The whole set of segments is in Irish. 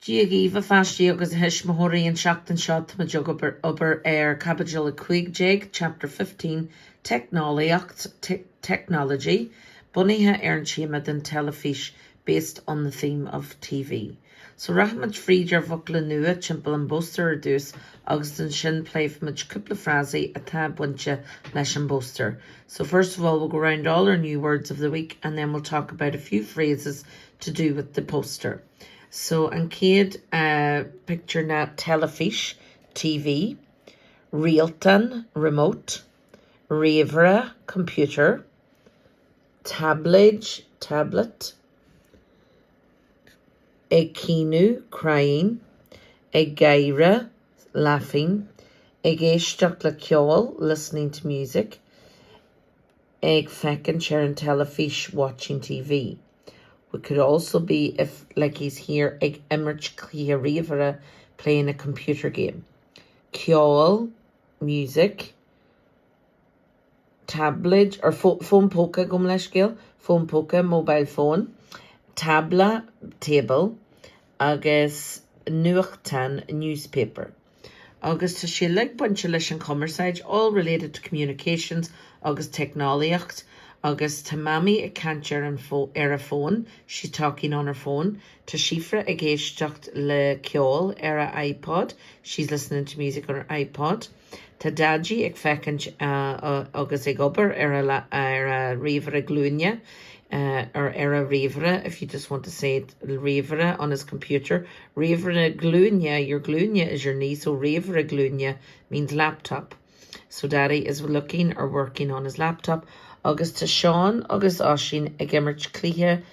Dia dhaoibh, a pháistí agus a thuismitheoirí, an tseachtain seo táimid ag obair ar Caibidil 15, Chapter 15, Teicneolaíocht, Technology, bunaithe ar an téama den teilifís, based on the theme of TV. So rachaimid fríd ár bhfocla nua timpeall an bpóstaer ar dtús agus ansin pléifimid cúpla frásaí atá bainte leis an bpóstaer. So first of all we'll go round all our new words of the week and then we'll talk about a few phrases to do with the poster. So an chéad pictiúr ná teilifís, TV, rialtán, remote, ríomhaire, computer, táibléid, tablet, ag caoineadh, crying, ag gáire, laughing, ag éisteacht le ceol, listening to music, ag féachaint ar an teilifís watching TV. We could also be, if like he's here, ag imirt cluiche ríomhaire playing a computer game. Ceol, music, táibléid, or fón póca gabh mo leithscéal, fón póca, mobile phone, tábla, table, agus nuachtán, newspaper. Agus tá sé uilig bainte leis an chumarsáid, all related to communications agus teicneolaíocht, agus tá Mamaí ag caint ar an ar a fón, she's talking on her phone, tá Síofra ag éisteacht le ceol ar a iPod, she's listening to music on her iPod, tá Daidí ag féachaint agus ag obair ar a ar a ríomhaire glúine, or ar a ríomhaire if you just want to say it, ríomhaire on his computer, Ríomhaire glúine, your glúine is your knee, so ríomhaire glúine means laptop. So Daddy is looking or working on his laptop. Agus tá Seán agus Oisín ag imirt cluiche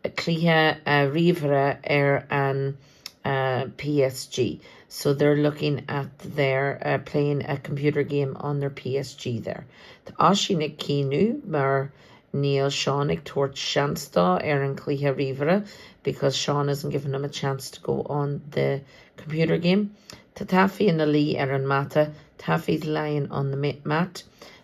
cluiche ríomhaire ar an PSG. So they're looking at their playing a computer game on their PSG there. Tá Oisín ag caoineadh mar Níl Seán ag tabhairt seans dó ar an chluiche ríomhaire because Seán isn't giving him a chance to go on the computer game. Tá Taffy ina luí ar an mata Taffy's lying on the mat.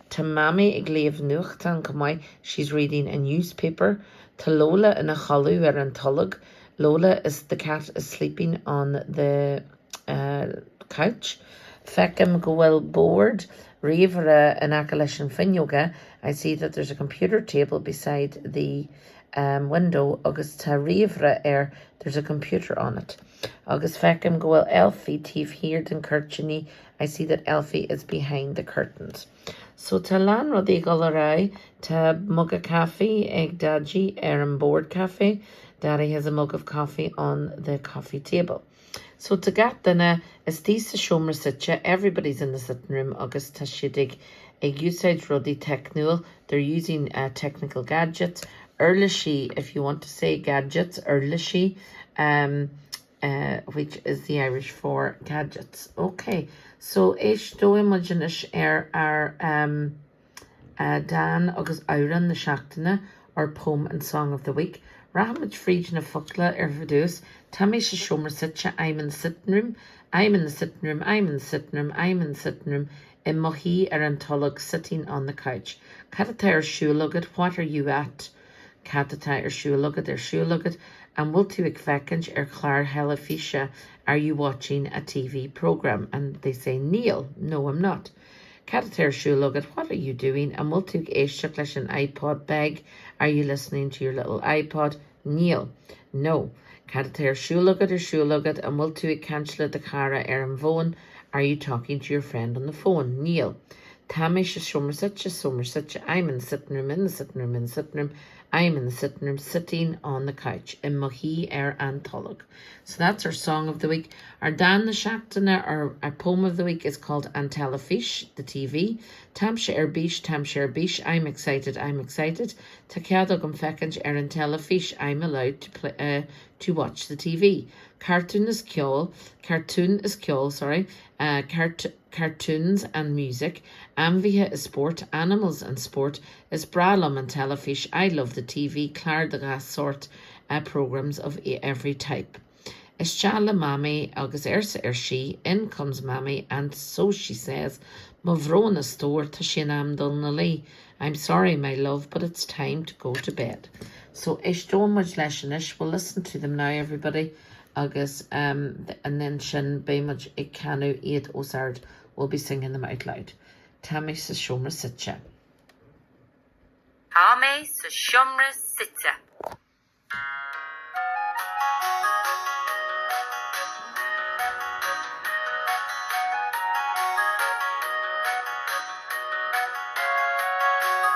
Tá Mamaí ag léamh nuachtán chomh maith she's reading a newspaper. Tá Lola ina chodladh ar an tolg Lola is the cat is sleeping on the couch. Feicim go bhfuil bord ríomhaire in aice leis an fuinneoga I see that there's a computer table beside the window agus tá ríomhaire air there's a computer on it. Agus feicim go bhfuil Elfie taobh thiar den cuirtíní I see that Elfie is behind the curtains. So tá a lán rudaí ag dul ar aghaidh. Tá muga caife ag Daidí ar an bord caife Daddy has a mug of coffee on the coffee table. So tá gach duine istigh sa seomra suite, everybody's in the sitting room agus tá siad ag ag úsáid rudaí teicniúil, they're using technical gadgets, uirlisí, if you want to say gadgets, uirlisí, um which is the Irish for gadgets. Ok, so éisteoidh muid anois ar ár um dán agus amhrán na seachtaine, our poem and song of the week. Rachaimid fríd na focla ar dtús. Tá mé sa seomra suite, I'm in the sitting room, I'm in the sitting room, I'm in the sitting room, I'm in the sitting room, i mo shuí ar an tolg, sitting on the couch. Cad atá ar siúl agat, what are you at? Cad atá ar siúl agat, ar siúl agat? An bhfuil tú ag féachaint ar chlár teilifíse, are you watching a TV programme? And they say Níl, no I'm not. Cad atá ar siúl agat? What are you doing? An bhfuil tú ag éisteacht leis an iPod beag? Are you listening to your little iPod? Níl. No. Cad atá ar siúl agat, ar siúl agat? An bhfuil tú ag caint le do chara ar an bhfón? Are you talking to your friend on the phone? Níl. Tá mé sa seomra suite, seomra suite, I'm in the sitting room, in the sitting room, in the sitting room, I'm in the sitting room, sitting on the couch, i mo shuí ar an tolg. So that's our song of the week. Ár dán na seachtaine, our, our poem of the week is called An Teilifís, the TV. Táimse ar bís, táimse ar bís, I'm excited, I'm excited. Tá cead agam féachaint ar an teilifís, I'm allowed to, play, uh, to watch the TV. Cartún is ceol, cartoon is ceol, sorry, uh, cart cartoons and music, ainmhithe is spórt, animals and sport, is breá liom an teilifís, I love the TV, cláir de gach sórt, uh, programmes of every type. Isteach le Mamaí agus arsa ar sí, in comes Mammy and so she says, Mo bhrón a stór, tá sé in am dul 'na luí. I'm sorry my love but it's time to go to bed. So éisteoidh muid leis anois, we'll listen to them now everybody agus um and then sin beidh muid ag canadh iad os ard, we'll be singing them out loud. Tá mé sa seomra suite. Tá mé sa seomra suite.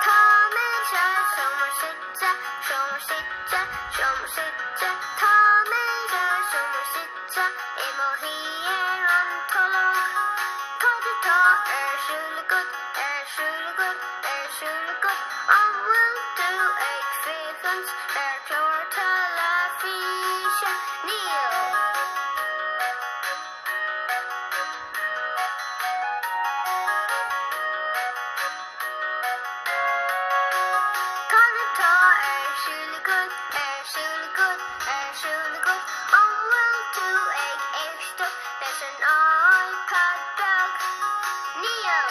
Tá mé sa seomra suite, seomra suite, seomra suite. Tá mé sa seomra suite i mo shuí ar an tolg. Cad atá ar siúl agat, ar siúl agat, ar siúl agat? An bhfuil tú ag féachaint ar chlár teilifíse? Níl. Cad atá ar siúl agat, ar siúl agat, ar siúl agat? An bhfuil tú ag éisteacht leis an iPad beag? Níl.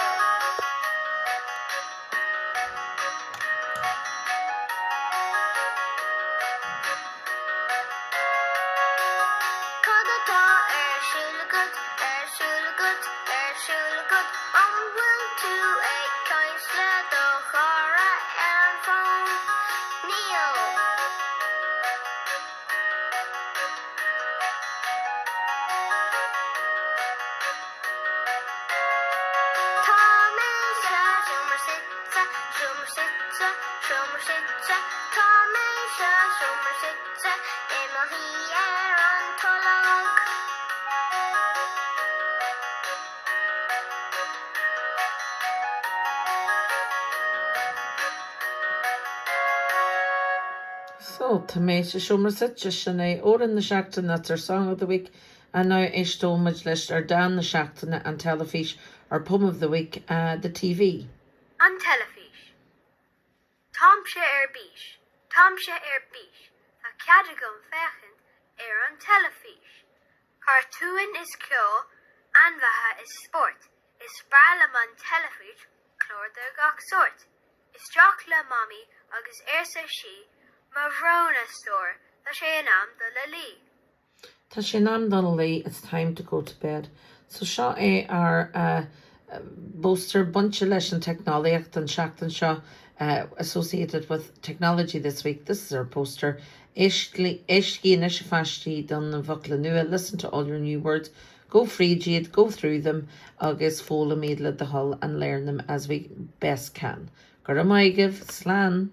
Cad atá ar siúl agat, ar siúl agat, ar siúl agat? An bhfuil tú ag caint le do chara ar an bhfón? Níl. Tá mé sa seomra suite, seomra suite, seomra suite. Tá mé sa seomra suite i mo shuí ar an tolg. So, tá mé sa seomra suite, sin é amhrán na seachtaine, that's our song of the week. And now éisteoidh muid leis ár dán na seachtaine, an teilifís, our poem of the week, the TV. An teilifís. Táimse ar bís, táimse ar bís, tá cead agam féachaint ar an teilifís. Cartúin is ceol, ainmhithe is spórt, is breá liom an teilifís, cláir de gach sórt. Isteach le Mamaí agus arsa sí, Mo bhrón a stór, tá sé in am dul a luí. Tá sé in am dul a luí, it's time to go to bed. So seo é ár bpóstaer bainte leis an teicneolaíocht an seachtain seo, associated with technology this week, this is our poster. Éistigí anois a pháistí do na focla nua, listen to all your new words, gabh fríd iad, go through them, agus foghlaim iad le do thoil and learn them as we best can. Go raibh maith agaibh, slán!